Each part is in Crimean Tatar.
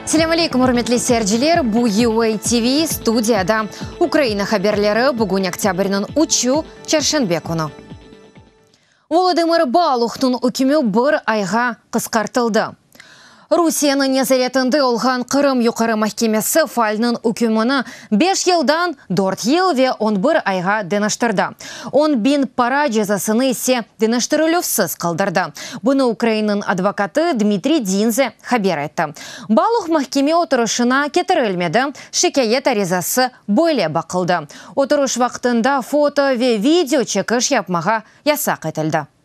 Selâm aleyküm, ürmetli seyirciler! Bu UA TV, studiyada Ukraina haberleri, bugün oktâbrniñ üçü, çarşenbe künü. Volodımır Baluhnıñ ükmü bir ayğa qısqartıldı. Rusiyeniñ nezaretinde olğan Qırım Yuqarı mahkemesi faalniñ ükmüni beş yıldan dört yıl ve on bir ayğa deñiştirdi. 10.000 para cezasını ise deñiştirilüvsiz qaldırdı. Bunı Ukrainanıñ advokatı Dmitriy Dinze haber etti. Baluh mahkeme oturışına ketirilmedi, şikâyet arizası böyle baqıldı. Oturış vaqtında foto ve video çekiş yapmağa yasaq etildi.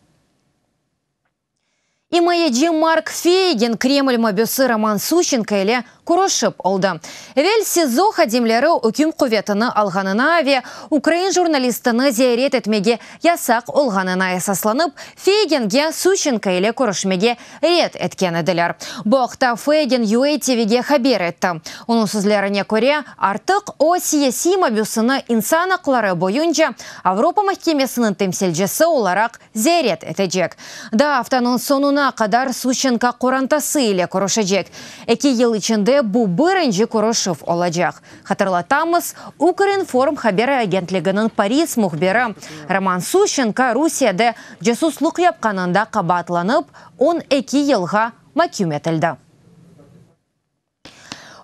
İmayeci Mark Feygin Kreml mabüsi Roman Suşçenko ile körüşip oldı. Evel SİZO hadimleri üküm quvetini alğanına ve ukrain jurnalistini ziyaret etmege yasaq olğanına esaslanıp, Feyginge Suşçenko ile körüşmege red etken ediler. Bu aqta Feygin UA TVge haber etti. Onıñ sözlerine köre, artıq o siyasiy mabüsini insan aqları boyunca Avropa mahkemesiniñ temsilcisi olaraq ziyaret etecek. Daa aftanıñ soñuna qadar Suşçenko qorantası ile körüşecek. Eki yıl içinde bu birinci körüşüv olacaq. Hatırlatamız, Ukrinform haber agentliginiñ Paris mühbiri Roman Suşçenko Rusiyede casuslıq yapqanında qabaatlanıp, 12 yılğa maküm etildi.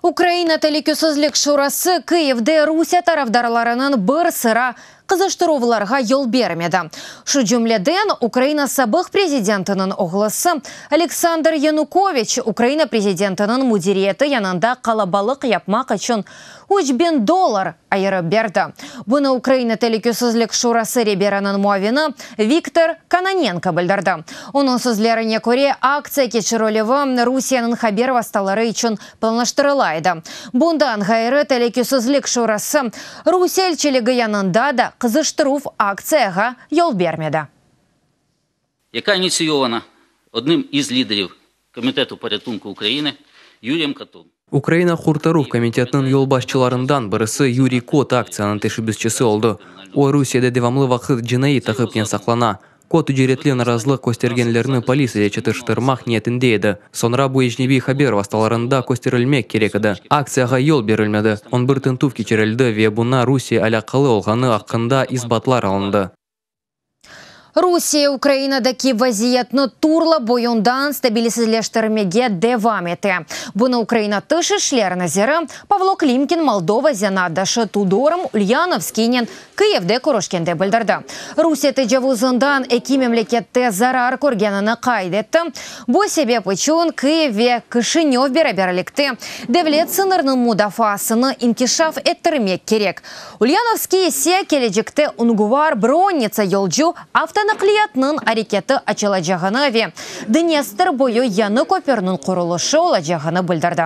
Ukraina Telükesizlik Şurası Kıyivde Rusiye tarafdarlarınıñ bir sıra qızıştıruvlarğa yol bermedi. Şu cümleden, Ukraina sabıq prezidentiniñ oğlusı Aleksandr Yanukoviç Ukraina prezidentiniñ müdiriyeti yanında qalabalıq yapmaq içün 3000 dollar ayırıp berdi. Bunı Ukraina Telükesizlik Şurası reberiniñ muavini Viktor Kononenko bildirdi. Onıñ sözlerine köre, aktsiya keçirilüvi Rusiyeniñ haber vastaları içün planlaştırıla edi. Bundan ğayrı, Telükesizlik Şurası Rusiye elçiligi yanında da qızıştıruv aktsiyağa yol bermedi. Яка ініційована одним із лідерів Комітету порятунку України Юрієм Котом. Ukraina Qurtaruv komitetiniñ yolbaşçılarından birisi Yuriy Kot aktsiyanıñ teşebbüsçisi oldı. O, Rusiyede devamlı vaqıt cinaiy taqipnen saqlana. Kot ücretli narazılıq köstergenlerni polis ile çatıştırmaq niyetinde edi. Soñra bu ecnebiy haber vastalarında kösterilmek kerek edi. Aktsiyağa yol berilmedi, 11 tintüv keçirildi ve buña Rusiye alâqalı olğanı aqqında isbatlar alındı. Rusiye Ukrainadaki vaziyetni Turla boyundan stabilizleştirmege devam ete. Bunı Ukraina Tış işler naziri Pavlo Klimkin Moldova zenaatdaşı Tudor Ulyanovskiynen Kiyevde körüşkende bildirdi. Rusiye tecavuzından eki memlekette zarar körgenini qayd etti. Bu sebep içün Kiyev ve Kişinev beraberlikte devlet sıñırınıñ mudafaasını inkişaf ettirmek kerek. Ulyanovskiy ise kelecekte Unguvar-Bronnitsa yolcu avtonaqliyatınıñ areketi açılacağını ve Dnestr boyu yañı köpürniñ qurulışı olacağını bildirdi.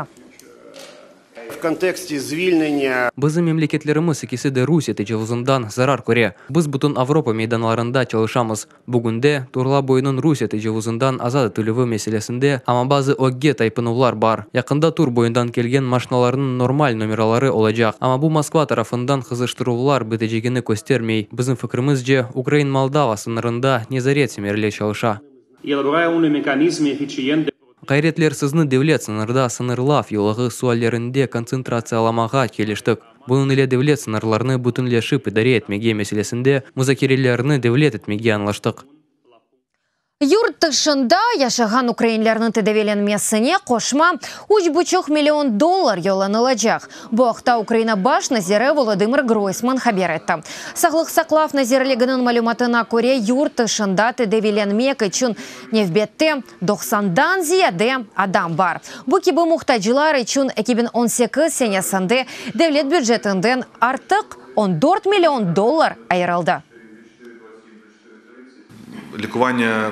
В контексте звільнення Bizim memleketlerimiz ekisi de Rusiye tecavuzından zarar köre. Biz bütün Avropa meydanlarında çalışamız. Bugünde Turla boyunıñ Rusiye tecavuzından azat etilüvi meselesinde, amma bazı ögge taypınuvlar bar. Yaqında Tur boyundan kelgen maşinalarnıñ normal nomeraları olacaq. Amma bu Moskva tarafından qızıştıruvlar bitecegini köstermey. Bizim fikrimizce, ukrain-moldava sıñırında nezaret semereli çalışa. Ğayretlersizni devlet sıñırda sıñırlav yolağı suallerinde kontsentratsiyalamağa keliştik. Bunıñ ile devlet sıñırlarnı bütünleşip idare etmege meselesinde muzakerelerni devlet etmege añlaştıq. Yurt tışında yaşağan ukrainlerniñ tedaviylenmesine qoşma 3,5 million dollar yollanılacaq. Bu aqta Ukraina baş naziri Volodımır Groysman haber etti. Sağlıq saqlav nazirliginiñ malümatına köre, yurt tışında tedaviylenmek içün nevbette 90-dan ziyade adam bar. Bu kibi muhtaclar içün 2018 senesinde devlet bücetinden artıq 14 million dollar ayırıldı. Лікування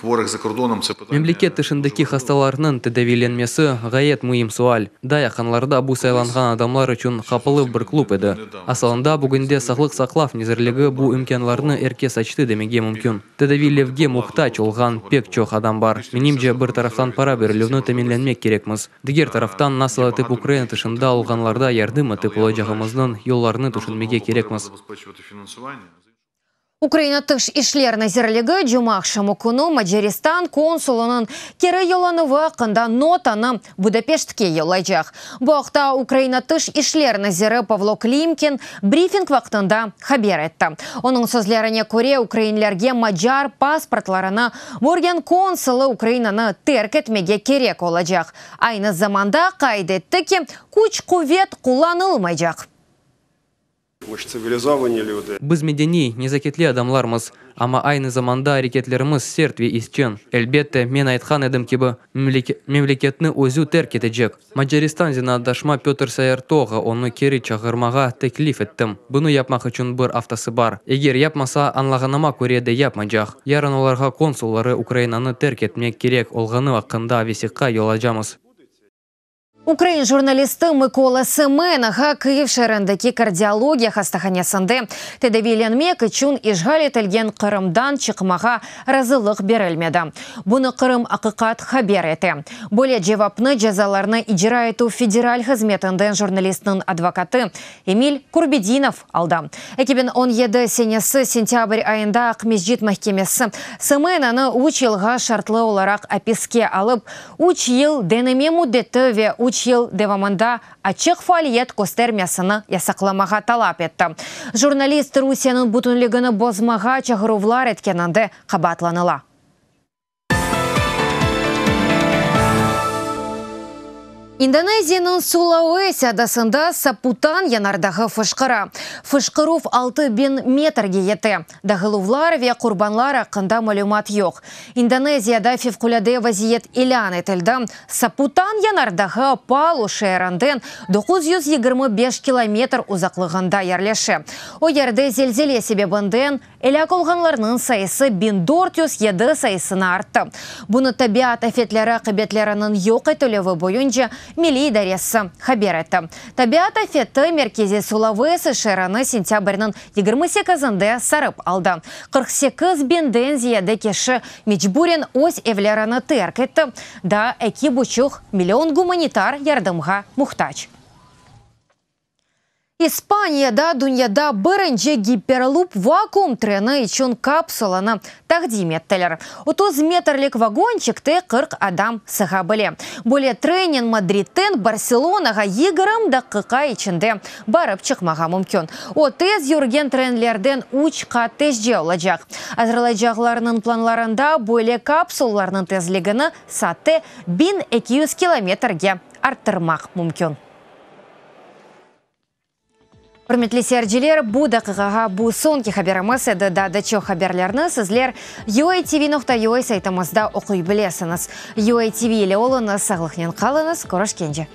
хворих за кордоном це питання. Memleket tışındaki hastalarnıñ tedaviylenmesi ğayet müim sual. Daa yaqınlarda bu saylanğan adamlar içün qapalı bir klub edi. Asılında bugünde Sağlıq saqlav nazirligi bu imkânlarnı er kes açtı demege mümkün. Tedaviylevge muhtac olğan pek çoq adam bar. Menimce, bir taraftan para berilüvni teminlenmek kerekmiz. Diger taraftan, nasıl etip Ukraina tışında olğanlarda yardım etip olacağımıznıñ yollarını tüşünmege kerekmiz. Забезпечувати фінансування. Ukraina Tış işler nazirligi cumaaqşamı künü Macaristan konsulınıñ keri yollanuvı aqqında notanı Budapeştke yollaycaq. Bu aqta Ukraina Tış işler naziri Pavlo Klimkin brifing vaqtında haber etti. Onıñ sözlerine köre, ukrainlerge macar pasportlarını bergen konsulı Ukrainanı terk etmege kerek olacaq. Aynı zamanda qayd etti ki, küç-quvet qullanılmaycaq. Biz medeniy, nezaketli adamlarmız, amma aynı zamanda areketlerimiz sert ve izçen. Elbette, men aytqan edim kibi, memleketni özü terk etecek. Macaristan zenaatdaşıma Pötr Sayertoğa onı keri çağırmağa teklif ettim. Bunı yapmaq içün bir aftası bar. Eger yapmasa, añlağanıma köre de yapmaycaq. Yarın olarğa konsulları Ukrainanı terk etmek kerek olğanı aqqında vesiqa yollaycamız. Ukrain jurnalisti Mıkola Semenağa Kıyiv şeerindeki kardiologiya hastahanesinde tedaviylenmek içün işğal etilgen Qırımdan çıqmağa razılıq berilmedi. Bunı Qırım. Aqiqat haber ete. Böyle cevapnı Cezalarnı icra etüv federal hızmetinden jurnalistniñ advokatı Emil Kurbedinov aldı. 2017 senesi sentâbr ayında Aqmescit mahkemesi Semenanı üç yılğa şartlı olaraq apiske alıp, üç yıl deneme müddeti ve üç yıl devamında açıq faaliyet köstermesini yasaqlamağa talap etti. Jurnalist Rusiyeniñ bütünligini bozmağa çağıruvlar etkeninde qabaatlanıla. İndoneziyanıñ Sulawesi adasında Saputan yanardağı fışqıra. Fışqıruv 6000 metrge yete. Dağıluvlar ve qurbanlar aqqında malümat yoq. İndoneziyada fevqulâde vaziyet ilân etildi. Saputan yanardağı Palu şeerinden 925 kilometr uzaqlığında yerleşe. O yerde zelzele sebebinden Elâk olğanlarnıñ sayısı 1407 sayısına arttı. Bunı Tabiat afetleri aqibetleriniñ yoq etilüvi boyunca milliy idaresi haber etti. Tabiat afeti Merkeziy Sulawesi şeerini sentâbrniñ 28-inde sarıp aldı. 48 biñden ziyade kişi mecburen öz evlerini terk etti, daa eki buçuq million gumanitar yardımğa muhtac. İspaniyada dünyada birinci giperlup vakuum treni içün kapsulanı taqdim ettiler. 30 metrlik vagonçikte 40 adam sığa bile. Böyle trennen Madridten Barselonağa 20 daqiqa içinde barıp çıqmağa mümkün. O, tez yürgen trenlerden üç qat tezce olacaq. Azırlaycaqlarnıñ planlarında böyle kapsullarnıñ tezligini saatte 1200 kilometrge arttırmaq mümkün. Ürmetli seyirciler, bu daqiqağa bu soñki haberimiz edi. Daa da çoq haberlerni sizler UATV.ua saytımızda oquy bilesiñiz. UATV ile oluñız, sağlıqnen qalıñız, körüşkence.